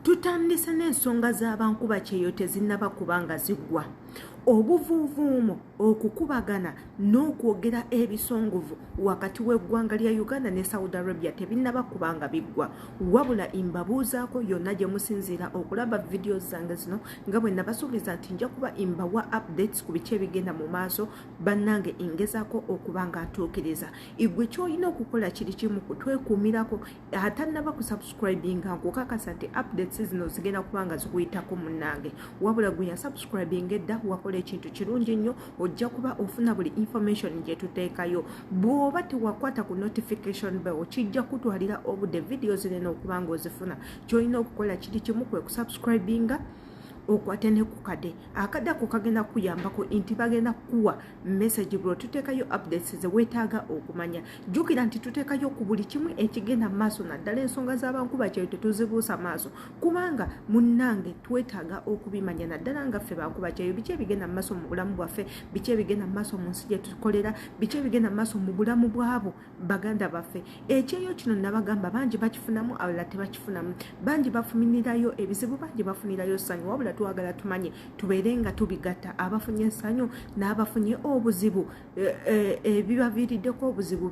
Tutandise n'ensonga z'abankuba kyeyo tezinnaba kuba nga ziggwa. Obuvuuvuumo, okukubagana n'okwogera ebisongovu wakati w'eggwanga lya Uganda ne Saudi Arabia tebinnaba kuba nga biggwa. Wabula mbabuuzaako yonna gye musinziira okulaba vidiyo zange zino, nga bwe nabasuubiza nti nja kuba mbawa updates ku biki ebigenda mu maaso. Bannange, ngezaako okuba nga ntuukiriza. Igwe ky'olina okukola kiri kimu, kutwekuumirako. Atannaba kusubscribinga, nkukakasa nti updates zino zigenda kuba nga zikuyitako munnange. Wabula gwe yasubscribinga edda, wakola ekintu kirungi nnyo, ojja kuba ofuna buli information gye tuteekayo. Bw'oba tewakwata ku notification bell, kijja kutwalira obudde vidiyo zino okuba nga ozifuna. Ky'olina okukola kiri kimu, kwe kusubscribinga, okwate ne ku kade. Akadde ako kagenda kuyambako nti bagenda kukuwa message bwe tuteekayo updates ze weetaaga okumanya. Jjukira nti tuteekayo ku buli kimu ekigenda mu maaso, naddala ensonga z'abankuba kyeyo tetuzibuusa maaso, kubanga munnange twetaaga okubimanya, naddala nga ffe bankuba kyeyo, biki ebigenda mu maaso mu bulamu bwaffe, biki ebigenda mu maaso mu nsi gye tukolera, biki ebigenda mu maaso mu bulamu bwabo baganda baffe. Ekyeyo kino nabagamba bangi bakifunamu, abalala tebakifunamu, bangi bafuminirayo ebizibu, bangi bafunirayo ssanyu. Wabula twagala tumanye, tubeere nga tubigatta, abafunye essanyu n'abafunye obuzibu, ebibaviiriddeko obuzibu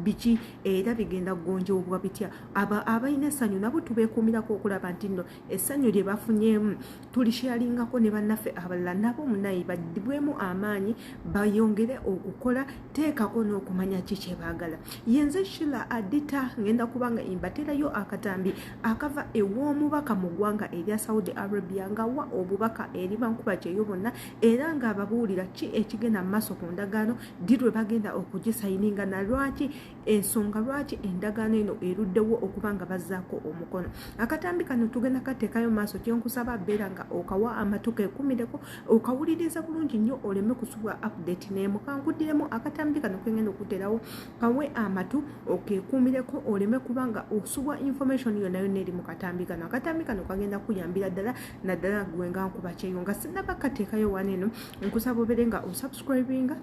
biki era bigenda kugonjoobwa bitya. Abalina essanyu nabo tubeekuumirako okulaba nti nno essanyu lye bafunyeemu tulisharingako ne bannaffe abalala, nabo munaye baddibwemu amaanyi bayongere okukola. Teekako n'okumanya ki kye baagala. Yenze Shila Adita, ngenda kubanga mbateerayo akatambi akava ew'omubaka mu ggwanga erya Saudi Arabia, nga wa obubaka eri bankuba kyeyo bonna, era ng'ababuulira ki ekigenda mu maaso ku ndagaano, ddi lwe bagenda okugisayininga, na lwaki, ensonga lwaki endagaano eno eruddewo okuba nga bazzaako omukono. Akatambi kano tugenda kateekayo maaso. Kyenkusaba, beera nga okawa amatu, keekumireko, okawuliriza bulungi nnyo, oleme kusubwa update n'emu. Kankuddiremu, akatambi kano kengenda okuteerawo, kawe amatu, okeekuumireko, oleme kuba nga osubwa information yonna yonna eri mu katambi kano. Akatambi kano kagenda kuyambira ddala, naddala gwe nga nkuba kyeyo. Nga sinaba kateekayo wano eno, nkusaba obeere nga osubscribinga,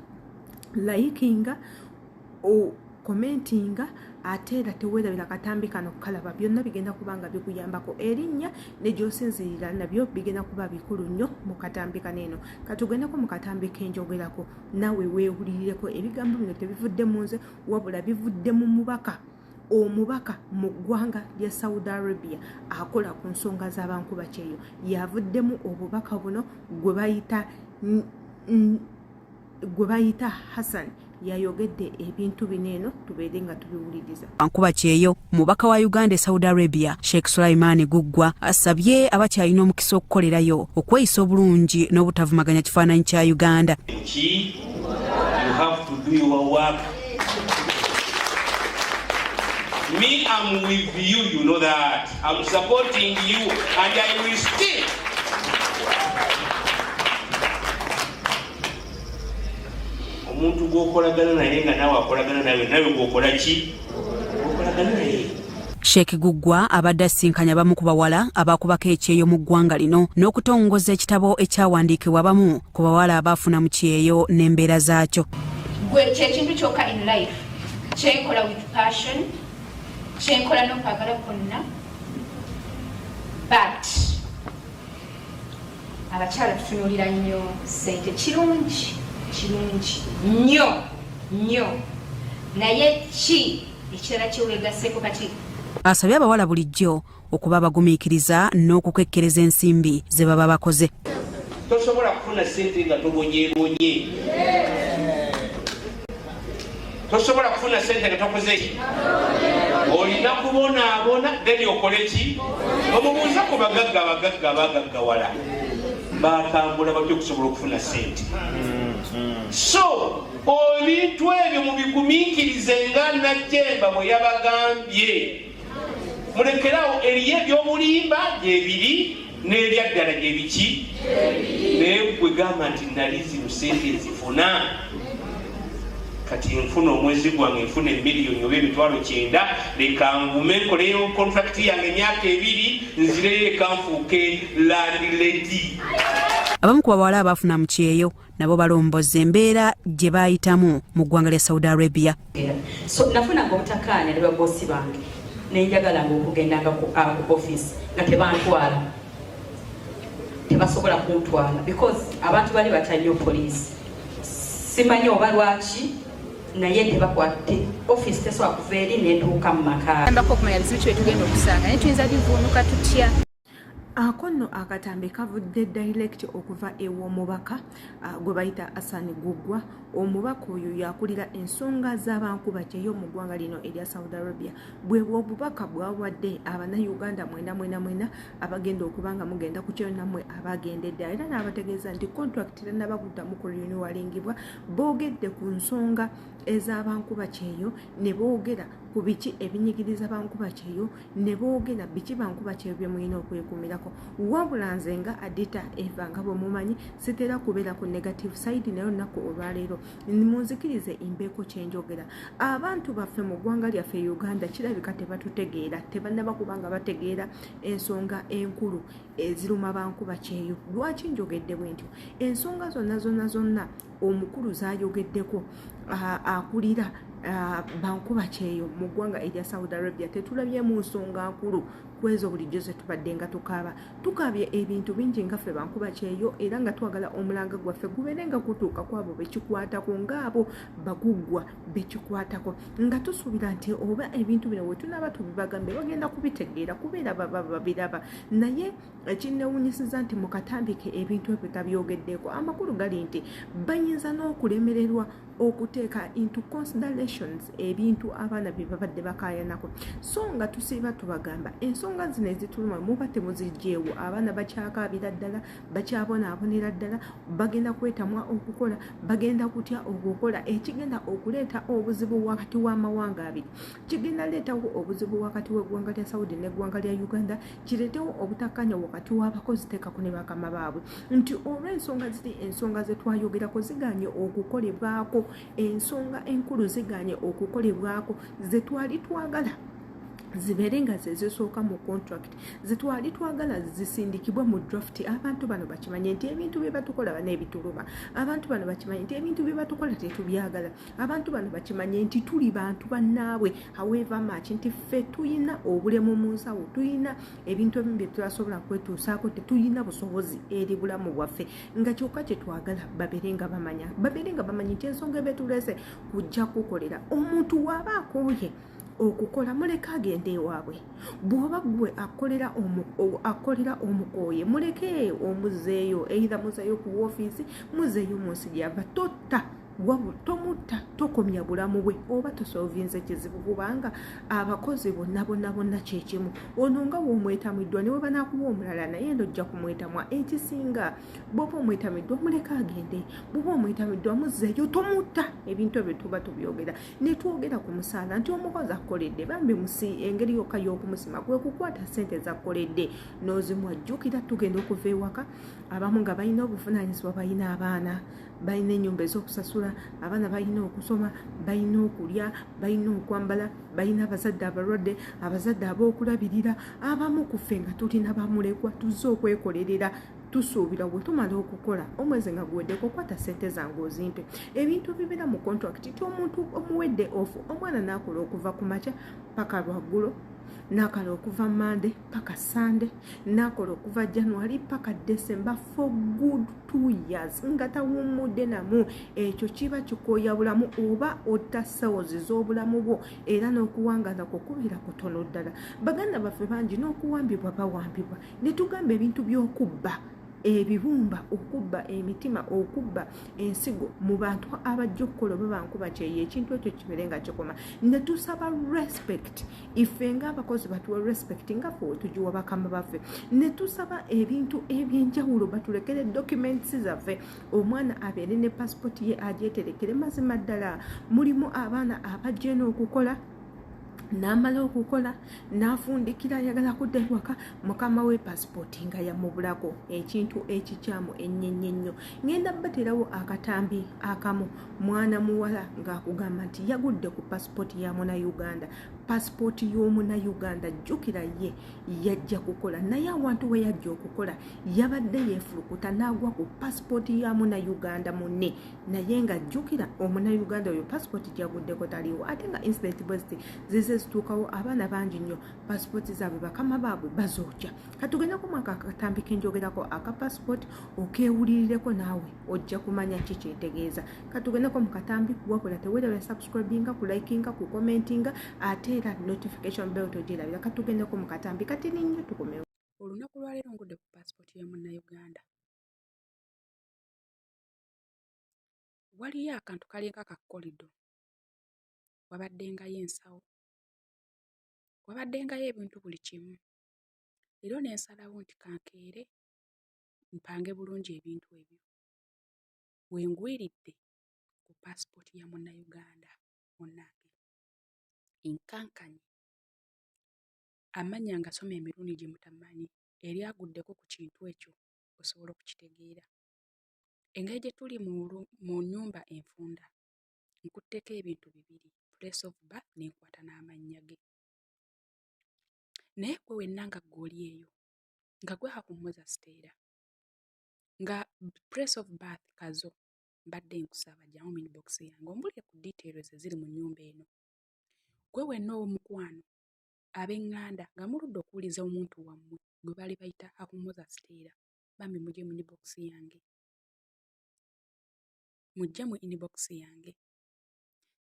likinga, commentinga, ate era teweerabira katambi kano kalaba. Byonna bigenda kuba nga bikuyambako. Erinnya ne gy'osinziirira nabyo bigenda kuba bikulu nnyo mu katambi kano eno. Katugendeko mu katambi kenjogerako, naawe weewulirireko. Ebigambo bino tebivudde mu nze, wabula bivudde mu mubaka, omubaka mu ggwanga lya Saudi Arabia akola ku nsonga z'abankuba kyeyo, yavuddemu obubaka buno. Gwe bayita Hassan yayogedde ebintu bino eno, tubeere nga tubiwuliriza. Nkuba kyeyo, omubaka wa Uganda e Saudi Arabia, Sheikh Sulaiman Guggwa, asabye abakyalina omukisa okukolerayo okweyisa obulungi n'obutavumaganya kifaananyi kya Uganda. Ki? You have to do your work. Me, I'm with you, you know that. I'm supporting you and I will still. Omuntu gw'okolagana naye nga naawe akolagana nawe, nawe gw'okola ki? Okolagana naye. Sheikh Guggwa abadde asisinkanya abamu ku bawala abakubako ekyeyo mu ggwanga lino n'okutongoza ekitabo ekyawandiikibwa abamu ku bawala abaafuna mu kyeyo n'embeera zaakyo. Gwe kyekintu kyokka in life kyenkola with passion, kyenkola n'okwagala kwonna. But abakyala tutunuulira nnyo ssente. Kirungi, kirungi nnyo nnyo, naye ki ekirala kyeweegaseeko kati? Asabye abawala bulijjo okuba abagumiikiriza n'okukekkereza ensimbi ze baba bakoze. Tosobola kufuna ssente nga tobonyebonye. Tosobola kufuna ssente nga tokoze ki? Olina kubonaabona, then okole ki? Omubuuze ku bagagga. Abagagga abagaggawala batambula batya okusobola okufuna ssente? So ebintu ebyo mubigumiikirize nga Najjemba bwe yabagambye. Mulekerawo, eriyo ebyobulimba gyebiri n'ebyaddala gyebiki, naye gwe gamba nti nali zino sente nzifuna, kati nfuna omwezi gwange, nfuna emiliyoni oba 90,000, leka ngume nkoleyo contract yange emyaka 2, nzireyo eka nfuuke landlady. Abamu ku bawala abaafuna mu kyeyo nabo balomboza embeera gye baayitamu mu ggwanga lya Saudi Arabia. So nafunanga obutakaanya ne babosi bange. Nenjagalanga okugendanga ku office nga tebantwala, tebasobola kuntwala because abantu bali batya nnyo poliisi. Simanyi oba lwaki, naye tebakwate office tesobola kuva eri netuuka mu maka. Ambako okumanya bizibu ki byetugenda okusanga, naye tuyinza bivuunuka tutya? Ako nno akatambi kavudde direct okuva ew'omubaka gwe bayita Asan Guggwa. Omubaka oyo yakulira ensonga z'abankuba kyeyo mu ggwanga lino erya Saudi Arabia. Bwe obubaka bwawadde Abannayuganda mwena mwena mwena abagenda okuba nga mugenda ku kyeyo, nammwe abagendedde, era n'abategeeza nti contract tennaba kuddamu ku renewalingibwa. Boogedde ku nsonga ez'abankuba kyeyo, ne boogera ku biki ebinyigiriza bankuba kyeyo, ne boogera biki bankuba kyeyo bye mulina okwekuumirako. Wabula nze nga Adita Eva, nga bwe mumanyi, sitera kubeera ku negative side, naye olunaku olwaleero munzikirize mbeeko kyenjogera. Abantu baffe mu ggwanga lyaffe Uganda kirabika tebatutegeera, tebannaba kuba nga bategeera ensonga enkulu eziruma bankuba kyeyo. Lwaki njogedde bwe ntyo? Ensonga zonna zonna zonna omukulu zayogeddeko akulira bankuba kyeyo mu ggwanga erya Saudi Arabia, tetulabyemu nsonga nkulu kwezo bulijjo zetubadde nga tukaaba. Tukaabye ebintu bingi nga ffe bankuba kyeyo, era nga twagala omulanga gwaffe gubeere nga gutuuka ku abo bekikwatako, ngaabo baguggwa bekikwatako, nga tusuubira nti oba ebintu bino bwe tunaaba tubibagambe bagenda kubitegeera, kubeera baba babiraba. Naye ekinnewunyisiza nti mu katambike ebintu ebyo tabyogeddeko. Amakulu gali nti bayinza n'okulemererwa okuteeka into considerations ebintu abaana bye babadde bakaayanako. So nga tusiiba tubagamba ensonga zino ezituluma, muba temuzigyewo, abaana bakyakaabira ddala, bakyabonaabonera ddala, bagenda kwetamwa okukola, bagenda kutya okukola, ekigenda okuleeta obuzibu wakati w'amawanga abiri. Kigenda leetawo obuzibu wakati w'eggwanga lya Saudi n'eggwanga lya Uganda, kireetewo obutakkanya wakati w'abakozi teekako ne bakama baabwe, nti olw'ensonga ziri ensonga ze twayogerako ziganye okukolebwako, ensonga enkulu ziganye okukolebwako ze twali twagala zibeere nga ze zisooka mu contract, zetwali twagala zisindikibwe mu draft. Abantu bano bakimanye nti ebintu bye batukola bana ebituluma, abantu bano bakimanye nti ebintu bye batukola tetubyagala, abantu bano bakimanye nti tuli bantu bannaabwe, however much nti ffe tuyina obulemu mu nsawo, tuyina ebintu ebimu bye tutasobola kwetuusaako, tetuyina busobozi eri bulamu bwaffe, nga kyokka kye twagala babeere nga bamanya, babeere nga bamanyi nti ensonga ebetulese kujja kukolera. Omuntu waaba akooye okukola, muleke agende ewaabwe. Bw'oba gwe akolera omukooye, muleke omuzeeyo, either muzeeyo ku woofiisi, muzeeyo mu nsi gyava. Totta, tomutta, tokomya bulamu bwe oba tosolvinze kizibu, kubanga abakozi bonna bonna bonna kyekimu. Ono nga woomwetamiddwa, ne we banaakuwa omulala naye eno ojja kumwetamwa. Ekisinga, bw'oba omwetamiddwa, muleke agende, bw'oba omwetamiddwa, muzeeyo, tomutta. Ebintu ebyo tuba tubyogera ne twogera ku musaala nti omukozi akoledde bambi musi, engeri yokka y'okumusima kwe kukwata ssente zakoledde n'ozimuwa. Jjukira tugenda okuva ewaka, abamu nga balina obuvunaanyizibwa, balina abaana, balina ennyumba ez'okusasula, abaana balina okusoma, balina okulya, balina okwambala, balina abazadde abalwadde, abazadde ab'okulabirira. Abamu ku ffe nga tulina bamulekwa, tuzze okwekolerera, tusuubira bwe tumala okukola omwezi nga guweddeko, okwata ssente zange ozimpe. Ebintu bibeera mu contract ti omuntu omuwedde off, omwana n'akola okuva ku makya paka lwaggulo, n'akola okuva Mande paka Sande, n'akola okuva January paka December for good 2 years nga tawummudde namu. Ekyo kiba kikooya bulamu, oba otta cells z'obulamu bwo, era n'okuwangaala kwo kubeera kutono ddala. Baganda baffe bangi n'okuwambibwa bawambibwa, ne tugamba ebintu by'okubba ebibumba, okubba emitima, okubba ensigo mu bantu abajja okukola oba bankuba kyeyo, ekintu ekyo kibeere nga kikoma. Ne tusaba respect, ife ng'abakozi batuwe respect nga ffe wetugiwa bakama baffe. Ne tusaba ebintu ebyenjawulo, batulekere documents zaffe, omwana abeere ne passport ye agyeterekere. Mazima ddala mulimu abaana abajja eno okukola, n'amala okukola n'afundikira ayagala kudda ewaka, mukama we pasipooti nga yamubulako, ekintu ekikyamu ennyo ennyo. Ŋŋenda baterawo akatambi akamu, mwana muwala ng'akugamba nti yagudde ku pasipooti ya muna Uganda. Pasipooti y'omunnayuganda, jjukira ye yajja kukola, naye awantu we yajja okukola yabadde yeefulukuta n'agwa ku pasipooti ya munnayuganda munne, naye nga jjukira omunnayuganda oyo pasipooti gyaguddeko taliiwo. Ate nga incident bweziti zize zituukawo, abaana bangi nnyo pasipooti zaabwe bakama baabwe bazookya. Katugendeko mwaka akatambi kenjogerako aka pasipooti, okeewulirireko naawe ojja kumanya ki kyetegeeza. Katugendeko mu katambi, wabula teweerabira subscribinga, ku likinga, ku commentinga, ate era notification bell togyerabira. Katugendeko mu katambi katini nnyo, tukomewo. Olunaku lwaleero ngudde ku paasipooti ya munnayuganda. Waliyo akantu kalinga ka kolido, wabaddengayo ensawo, wabaddengayo ebintu buli kimu. Leero ne nsalawo nti kankeere mpange bulungi ebintu ebyo. We ngwiridde ku paasipooti ya munnayuganda munnange, nkankanye. Amannya ngasoma emirundi gye mutamanyi, eri aguddeko ku kintu ekyo osobola okukitegeera. Engeri gye tuli mu nnyumba enfunda, nkutteko ebintu bibiri, place of birth ne nkwata n'amannya ge. Naye ggwe wenna nga ggwe oli eyo, nga gwe Hakummuza Stella, nga place of birth Kazo, mbadde nkusaba jangu mu inbox yange ombuulire ku details eziri mu nnyumba eno. Ggwe wenna ow'omukwano, ab'eŋŋanda nga muludde okuwuliza omuntu wammwe gwe baali bayita Hakummuza Stella, bambi mujje mu inbox yange. Mujje mu inbox yange.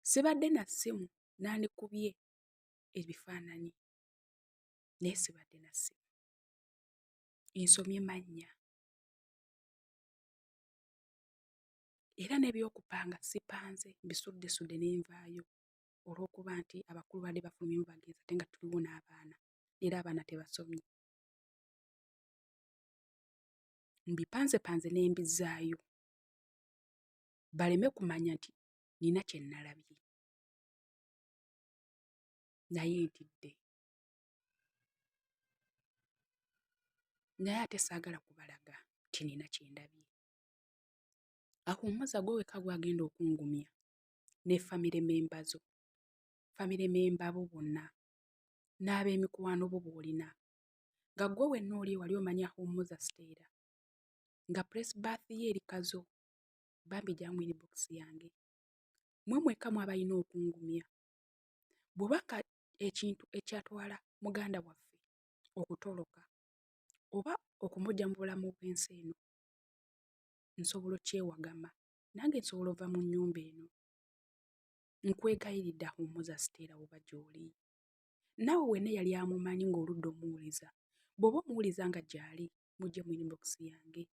Sibadde na ssimu, nandikubye ebifaananyi, naye sibadde na ssimu. Nsomye mannya. Era n'ebyokupanga sipanze, mbisuddesudde ne nvaayo olw'okuba nti abakulu badde bafulumyemu bagenze ate nga tuliwo n'abaana, era abaana tebasomye. Mbipanzepanze ne mbizzaayo baleme kumanya nti nina kye nnalabye. Naye ntidde. Naye ate saagala kubalaga nti nina kye ndabye. Ahummuza gwe wekka gw'agenda okungumya ne family member zo, family member bo bonna n'ab'emikwano bo b'olina. Nga ggwe wenna oli wali omanyi Ahummuza Stella, nga place birth ye eri Kazo, bambi jangu mu inbox yange. Mmwe mwekka mwabalina okungumya. Bw'oba nga ekintu ekyatwala muganda waffe okutoloka oba okumuggya mu bulamu bw'ensi eno, nsobola okyewagama, nange nsobola ova mu nnyumba eno. Nkwegayiridde Ahummuza Stella woba gy'oli. Naawe wenna eyali amumanyi ng'oludde omuwuliza, bw'oba omuwuliza nga gy'ali, mujje mu inbox yange.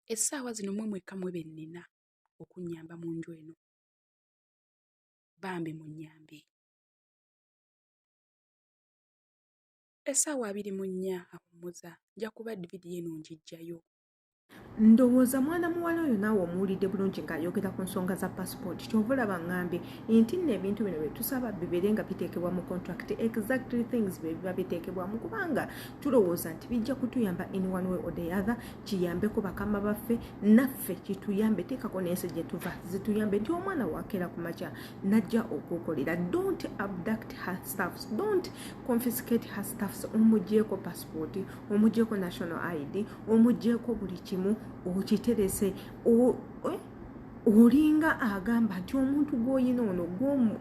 Essaawa zino mmwe mwekka mmwe be nnina okunnyamba mu nju eno. Bambi munnyambe. Essaawa 24 Ahummuza nja kuba vidiyo eno ngiggyayo. Ndowooza mwana muwala oyo naawe omuwulidde bulungi ng'ayogera ku nsonga za pasipooti. Kyova olaba ŋŋambye nti nno ebintu bino bye tusaba bibeere nga biteekebwa mu contract, exactly things bye biba biteekebwamu, kubanga tulowooza nti bijja kutuyamba in one way or the other, kiyambeko bakama baffe, naffe kituyambe, teekako n'ensi gye tuva zituyambe, nti omwana wakeera ku makya najja okukolera. Don't abduct her stuffs, don't confiscate her stuffs. Omugyeko pasipooti, omugyeko national ID, omugyeko buli kimu, okiterese. Olinga agamba nti omuntu gw'oyina ono gwomu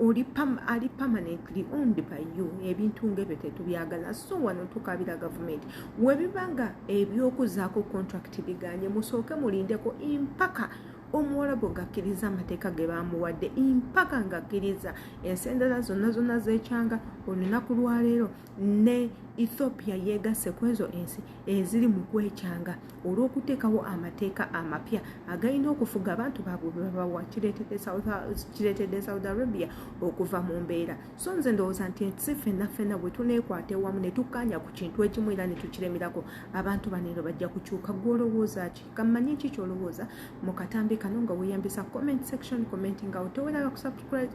oli ali permanently owned by you. Ebintu ng'ebyo tetubyagala. So wano tukabira gavumenti, webiba nga ebyokuzaako contract biganye, musooke mulindeko impaka omuwalabu ng'akkiriza amateeka ge bamuwadde, impaka ng'akkiriza ensi endala zonna zonna zekyanga. Olunaku lwaleero ne Ethiopia yeegasse ku ezo ensi eziri mu kwekyanga olw'okuteekawo amateeka amapya agalina okufuga abantu baabwe bwe babawa. Kireetedde Saudi Arabia okuva mu mbeera. So nze ndowooza nti ensi ffenna ffenna bwe tuneekwata ewamu ne tukkaanya ku kintu ekimu era ne tukiremerako, abantu bano eno bajja kukyuka. Gw'olowooza ki? Kammanyi ki ky'olowooza mu katambi kano nga weeyambisa comment section, commenting awo. Teweraba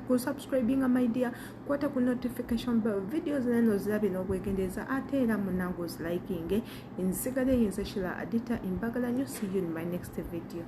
kusubscribinga, my dear, kwata ku notification bell, videos neno zirabe n'obwegendereza, ate era munange ozilikinge. Nsigale yinze Shila Adita, imbagala nnyo. See you in my next video.